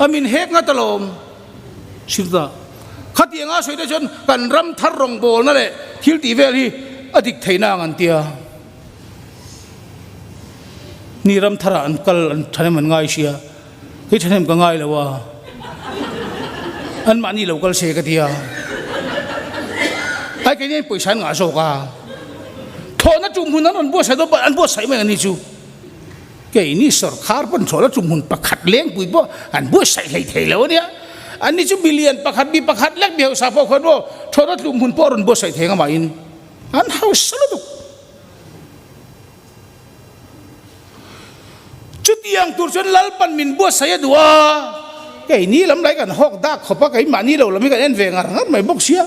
A min hek ngat alawm. Sirta. Khatiang a sawi te chuan kan ram thar rawngbawlna leh thil tih vel hi a dik theihna ang an tia. Ni ram tharah an kal an thahnem an ngai sia, kei thahnem ka ngai lo a, anmahni lo kal se ka ti a, ai keini an pawisa an ngah zawk a, thlawhna tum hmun an rawn buatsaih dawn pawh an buatsaih mai ang ni chu, keini sawrkhar pawn thlawhna tum hmun pakhat lengpui pawh an buatsaih hlei thei lo a nia, anni chu milian pakhat mi pakhat lek mi hausa pawh khuan maw thlawhna tum hmun pawh a rawn buatsaih thei ang amahin an hausa lutuk. Chutiang tur chuan Lalpan min buatsaih a duh a, keini lam lai kan hawk dak khawp a, keimahni lo lam hi kan en ve ngar ngar mai bawk sia.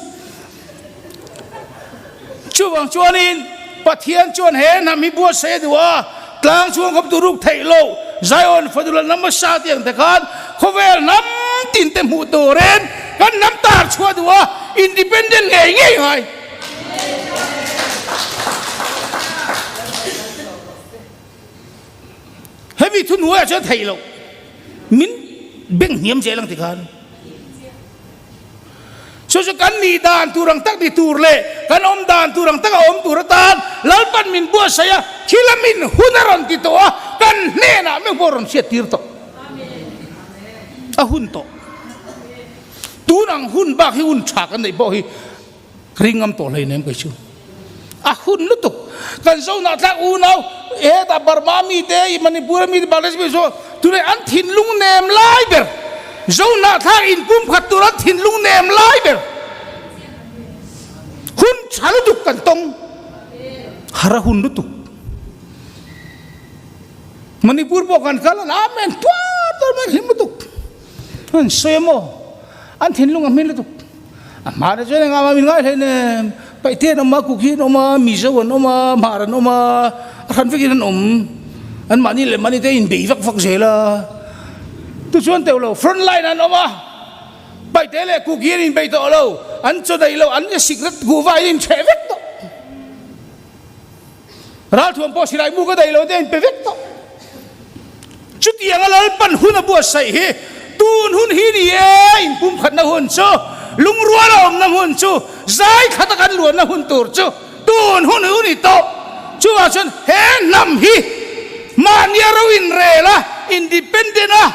Chuvang chuanin Pathian chuan he hnam hi buatsaih a duh a, tlang chhuang khawp tur ruk theih loh, Zion fadula hnam hmasa tih ang te khan khawvel hnam tin te hmuh turin kan hnam tar chhuah a duh a, independent ngei ngei ngai. Hemi thu hnuaiah chuan theih loh min beng hniam zel ang ti khan. Chu chu kan nih dan tur ang tak ni tur leh kan awm dan tur ang taka awm tur atan Lalpan min buatsaih a, thil a min hun a rawn ti tawh a, kan hnenah meuh pawh a rawn hriat tir tawh. A hun tawh. Tun ang hun bak hi hun tha kan neih pawh hi. Ring ngam tawh hleinem kei chu. A hun lutuk. Kan Zohnah tlak unau hetah Burma mi te, Manipur mi te, Bangladesh mi te tunah an thinlung nem lai ber. Zohnah thlak inpumkhat tur an thinlung nem lai ber. Hun tha lutuk kan tawng. Har a hun lutuk. Manipur pawh kan kal an amen tuar tuar mai hlim lutuk. An sawi a maw? An thinlung a hmin lutuk. A hma te chuan engah mah min ngai hlein em. Paihte an awm a, Kuki an awm a, Mizo an awm a, Hmar an awm a, a hran vekin an awm. An mahni leh mahni te inbei vak vak zel a. Tichuan teuh lo, front line an awm a, Paihte leh Kuki an inbei tawh lo, an chaw daih lo, an sikret kuhva in inchheh vek tawh. Ralthuam pawh silai mu ka daih lo te a inpe vek tawh. Chutianga Lalpan hun a buatsaih hi tun hun hi ni e, inpumkhatna hun chu, lungrual a awmna hun chu, zai khat a kan luanna hun tur chu tun hun hi ni tawh. Chuvang chuan he hnam hi mahnia ro inrel a, independent a,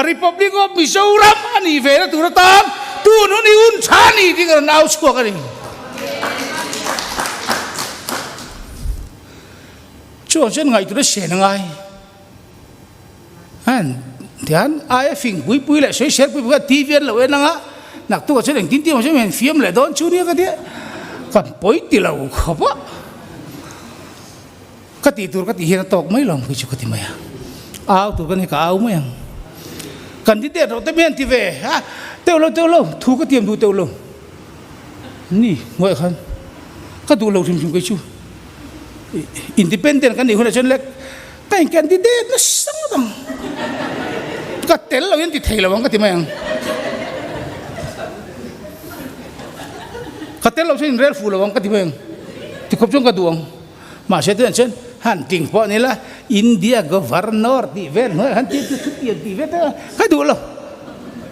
Republic of Mizoram a nih ve na tur atan tun hun hi hun tha a ni tih ka rawn au chhuak a ni. Chuan chuan ngaihtuah na sen a ngai. An tian aia fing pui pui leh sawi sel pui pui kha TV an lo en anga naktuk ah chuan engtin tin awm hian fiam leh dawn chu nia ka tia kan pawi ti lo khawp a. Ka tih tur ka tih hian a tawk mai lo ang chu ka ti mai a. Au tur ka ni ka au mai ang. Candidate rawh te mi an ti ve a teuh lo teuh lo thu ka tiam duh teuh lo. Ni hnuaiah khan ka duh lo hrim hrim kei chu independent kan nih hunah chuan le ka in candidate nasa ngawt ang ka tel lo in ti thei lo ang ka ti mai ang ka tel lo chuan in rel fuh lo ang ka ti mai ang tikhawp chuan ka duh ang mahse tunah chuan han tling pawh ni la India governor tih vel hnuaiah khan ti thutiang tih vel te ka duh lo.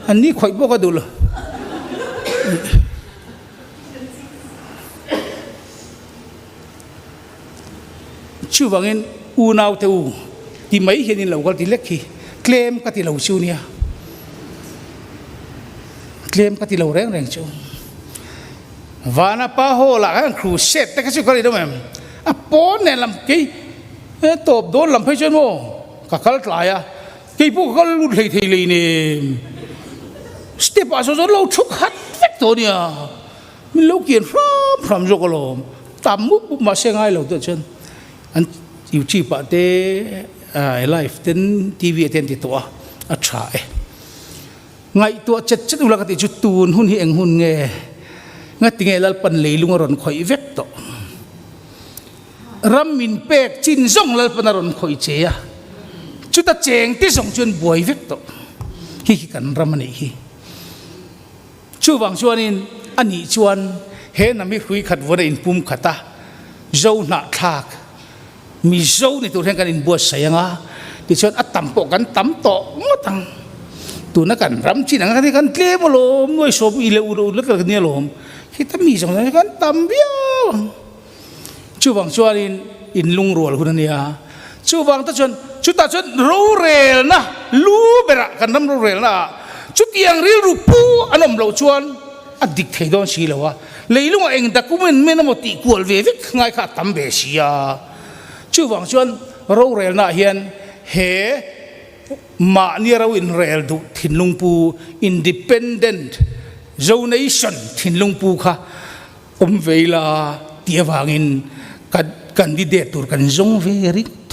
An ni khawih pawh ka duh lo. Chuvangin unau te u ti mai hian in lo kal ti lek hi tlem ka ti lo chu nia. Tlem ka ti lo reng reng chu. Vanapa hall ah khan crusade te kha chu ka ri deuh em. A pawn nen lam kei tawp dawn lam phei chuan maw ka kal tlai a. Kei pawh ka kal lut hlei thei lei nem. Step ah saw chuan lo thu khat vek tawh ania. Min lo kian hram hram zawk alawm. Tam mup mup mahse ngai lo tawh chuan an YouTube ah te live ten TV ah te an ti tawh a, a tha e. Ngaihtuah chet chet ula ka tih chu tun hun hi eng hun nge? Ngatinge Lalpan leilung a rawn khawih vek tawh? Ram min pek chin zawng Lalpan a rawn khawih che a, chuta cheng te zawng chuan buai vek tawh. Hi hi kan ram a nih hi. Chuvang chuanin a nih chuan he hnam hi hrui khat vawn a inpum khat a, Zo hnahthlak, Mizo ni tur hian kan inbuatsaih ang a, tichuan a tam pawh kan tam tawh ngawt ang. Tuna kan ram chin ang kha kan tlem alawm, nuaisawm i leh u leh u lek lek nia alawm. Khita mi zawng zawng hi kan tam viau ang. Chuvang chuanin in lungrual hun a nia. Chuvang te chuan chutah chuan rorelna lu berah kan ram rorelna ah chutiang rilru pu an awm loh chuan a dik thei dawn si lo a. Leilungah eng document men emaw tih kual ve vek ngai kha a tam ve si a. Chuvang chuan rorelna ah hian he mahni ro inrel duh thinlung pu independent zonation thinlung pu kha Awm ve ila tih avangin ka candidate tur kan zawng ve ringawt.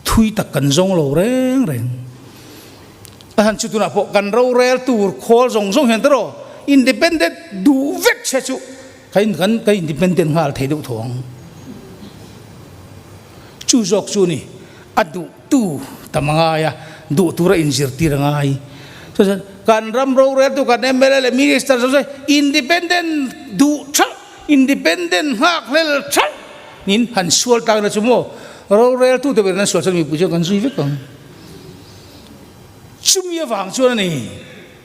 Thui tak kan zawng lo reng reng. A han chu tunah pawh kan rorel tur khawl zawng zawng hian tawh independent duh vek che chu kan kan kan independent nghal thei deuh tho ang. Chu zawk chu ni a duh tu tam a ngai a, duh tura inzirtir a ngai. Chuan kan ram roreltu kan mla leh minister zawng zawng independent duh thalh, independent nghak hlel thalh niin han sual tak na chu maw roreltu te berin an sual chuan mipui chuan kan zui vek ang. Chumi avang chuan a ni.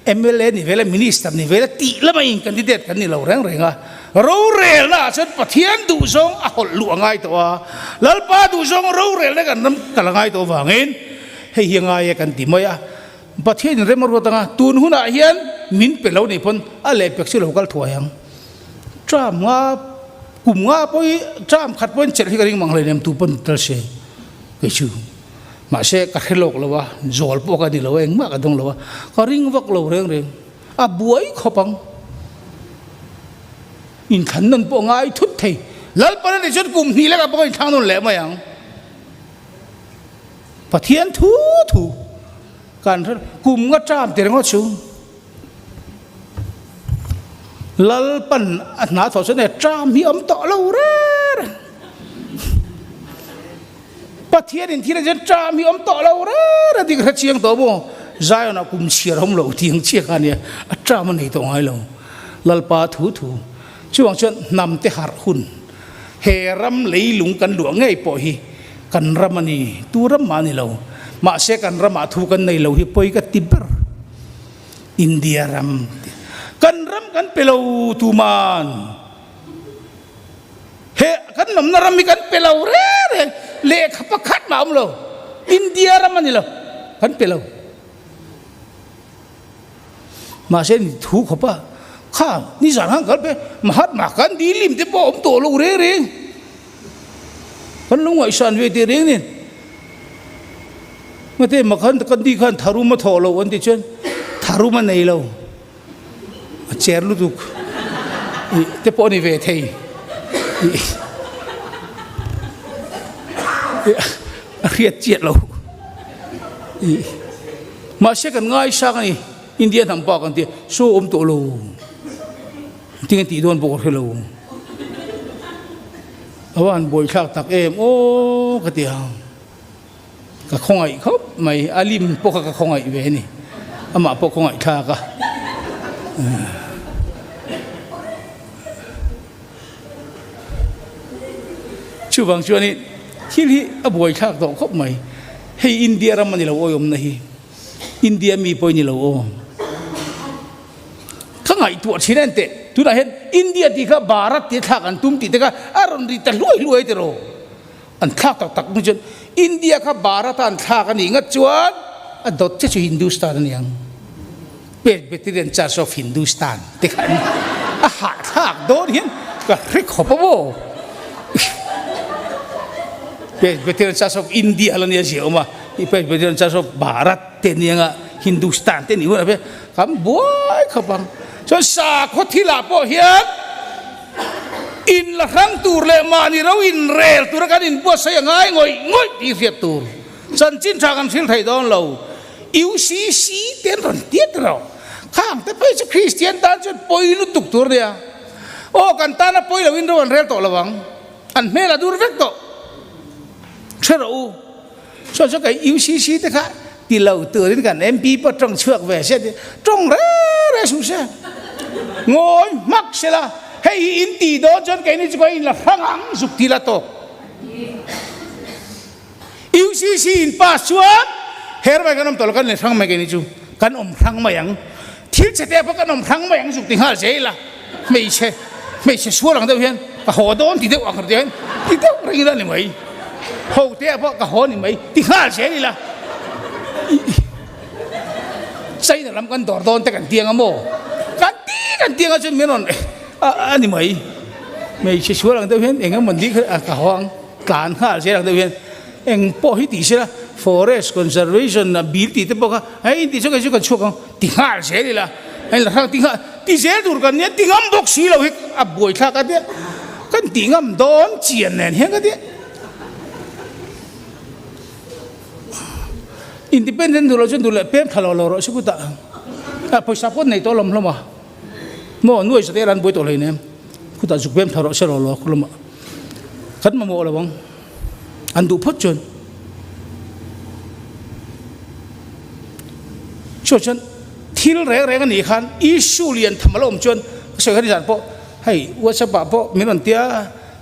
Mla ni vela Minister ni vela tih lama in candidate kan ni lo reng reng a, rorelna ah chuan Pathian duhzawng a hawlh luh a ngai tawh a, Lalpa duhzawng rorelna kan ram kal a ngai tawh avangin hei hi a ngai e kan ti mai a, Pathian in rem a ruat anga tun hunah hian min pe lo nih pawn a lehpek chu lo kal thuai ang. Term nga kum nga pawh hi term khat pawhin chelh hi ka ring mang hleinem tu pawn tel se kei chu. Mahse ka hre lawk lo a, zawl pawh ka ni lo a, engmah ka dawng lo a, ka ring vak lo reng reng. A buai khawp ang. Inthlan nawn pawh ngai thut thei. Lalpan a nih chuan kum hnih lekah pawh ka inthlang nawn leh mai ang. Pathian thu thu kan hre kum nga term ti ringawt chu. Lalpan a hna thawh chuan e term hi awm tawh lo reng reng. Pathian in thil a chuan term hi awm tawh lo reng reng tih ka hre chiang tawh maw. Zion ah kum chhiar awm lo tih ang chiah kha ania a term a nei tawh ngai lo. Lalpa thu thu chuvang chuan hnam te harh hun he ram leilung kan luah ngei pawh hi kan ram a ni tu ram mah a ni lo mahse kan ramah thu kan nei lo hi pawi ka ti ber India ram kan ram kan pe lo tuman he kan nawmna ram hi kan pe lo reng reng lehkha pakhat mah a awm lo India ram a ni lo kan pe lo. Mahse ni thu khawp a, kha nizan han kal pe Mahatma Gandhi lim te pawh a awm tawh lo reng reng. Kan lo ngaihsan ve teh reng nen. Ngate Mahatma Gandhi khan tharum a thawh lo an ti chuan tharum a nei lo. A cher lutuk ih te pawh a ni ve thei. Ih a hriat chiah lo. Ih mahse kan ngaisang a ni India hnam pa kan tia saw awm tawh lo engtin nge tih dawn pawh ka hre lo a va han buaithlak tak em aw ka ti ang ka khawngaih khawp mai a lim pawh kha ka khawngaih ve a ni amah pawh khawngaih thlak a Chuvang chuanin thil hi a buaithlak tawh khawp mai. Hei India ram a ni lo awiawmna hi. India mi pawh i ni lo aw. Ka ngaihtuah thin en teh. Tunah hian India tih kha Bharat tia thlak an tum tih te kha a rawn ri ta hluai hluai tiraw. An thlak tak tak hnu chuan India kha Bharat a an thlak a nih ngat chuan a dawt che chu Hindustan a ni ang. Presbyterian Church of Hindustan te kha a hahthlak dawn hian ka hre khawp a maw. Presbyterian Church of India la nia zia awm a, Presbyterian Church of Bharat te ni anga Hindustan te ni hun a kan buai khawp ang. Chuan sakhaw thilah pawh hian In la hrang tur leh mahni ro in rel tura kan inbuatsaih a ngai ngawih ngawih tih hriat tur chanchin tha kan hrilh thei dawn lo. UCC te an rawn tiat rawh. Khang te phei chu Kristian tan chuan pawi lutuk tur nia. Aw kan tana pawi loin ro an rel tawh lo ang. An hmel a dur vek tawh. Hre rawh u. Chuan chuan kei UCC te kha ti lo turin kan MP pawh tawng chhuak ve se ti tawng reng reng suh se. Ngawi hmak se la, hei hi in ti dawn chuan keini chu ka in la hrang ang zuk ti la tawk. UCC in pass chuan her mai kan awm tawh lo kan in hrang mai keini chu kan awm hrang mai ang. Thil chhe te pawh kan awm hrang mai ang zuk ti nghal zel a, hmeichhe hmeichhe sual ang deuh hian ka haw dawn ti deuh ang ti hian ti deuh reng ila ni mai, ho te ah pawh ka haw ni mai ti nghal zel ila China lam kan dawr dawn te kan tiang a maw kan ti kan tiang a chuan min rawn a ni mai, hmeichhe sual ang deuh hian eng emaw ni kha ka haw ang tlan nghal zel ang deuh hian. Eng pawh hi tih sela forest conservation a bil tih te pawh kha hei intih chu kei chu kan chhuak ang ti nghal zel ila hei la hrang ti nghal ti zel tur kan nia ti ngam bawk si lo hi a buaithlak a tia kan tih ngam dawn chian nen hian ka tia independent duh lo chuan duh leh pem thla lo lo rawh se kutah a pawisa pawh nei tawh lawm hlawm a maw nuai zate an buai tawh hleinem khutah zuk pem thla rawh se lo lo khulama kan mamawh lo ang. An duh phawt chuan chuan chuan thil reng reng a nih khan issue lian tham a lo awm chuan ka sawi kha nizan pawh hei whatsapp ah pawh min rawn tia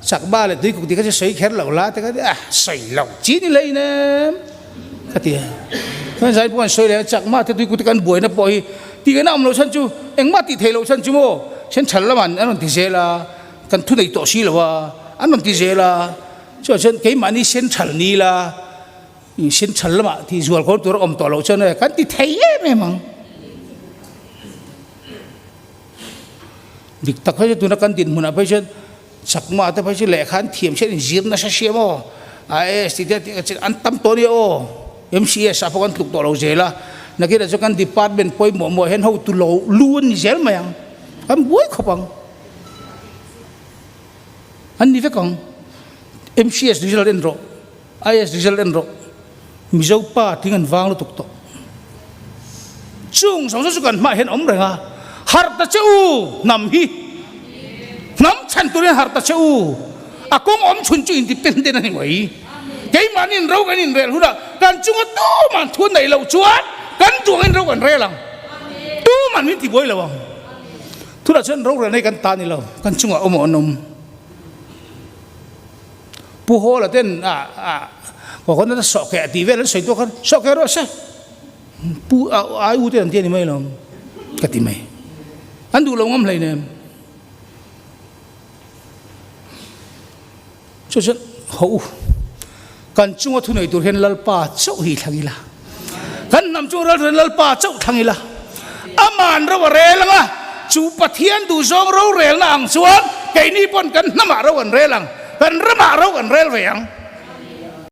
chakma leh tuikuk tih kha chu sawi kher lo la te kha a sawi lo chi ni hlei nem ka ti a chuan zai pawh an sawi leh a chakma te tuikuk te kan buaina pawh hi tih ngaihna awm loh chhan chu engmah tih theih loh chhan chu maw central lamah an rawn ti zel a. Kan thu nei tawh si lo a, an rawn ti zel a, chuan chuan keimahni central ni la, central lamah tih zual kawn tur a awm tawh loh chuan kan ti thei em em ang. Dik tak phei chu tuna kan dinhmunah phei chuan Chakma te phei chu lehkha an thiam chiah in zir nasa sia maw? IAS tih te tih an tam tawh ania aw. MCS ah pawh kan tluk tawh lo zel a. Nakinah chuan kan department pawimawh mawh hian hotu lo lu an ni zel mai ang. Kan buai khawp ang. An ni vek ang. MCS result en rawh. IAS result en rawh. Mizo pa tling an vang lutuk tawh. Chung zawng zawng chu kan hmaah hian awm reng a, harh ta che u hnam hi. Hnam chhan turin harh ta che u. A kawng awm chhun chu independent a ni mai. Keimahni in ro kan inrel hunah kan chunga tuman thu an neih loh chuan kan duangin ro kan rel ang. Tuman min tibuai lo ang. Tunah chuan rorelna hi kan ta ni lo, kan chungah awm aw an awm. Pu Hawla ten a a coconut a sawhkeh a tih vel an sawi tawh khan sawhkeh rawh se Pu ai u ten an ti a ni mai lo ka ti mai. An duh lo ngam hlei nem. Chu chuan ho u kan chunga thu nei tur hian Lalpa chauh hi thlang ila. Kan hnam chung ral hian Lalpa chauh thlang ila. Aman ro a rel ang a, chu Pathian duhzawng rorelna ang chuan keini pawn kan hnamah ro an rel ang, kan ramah ro an rel ve ang.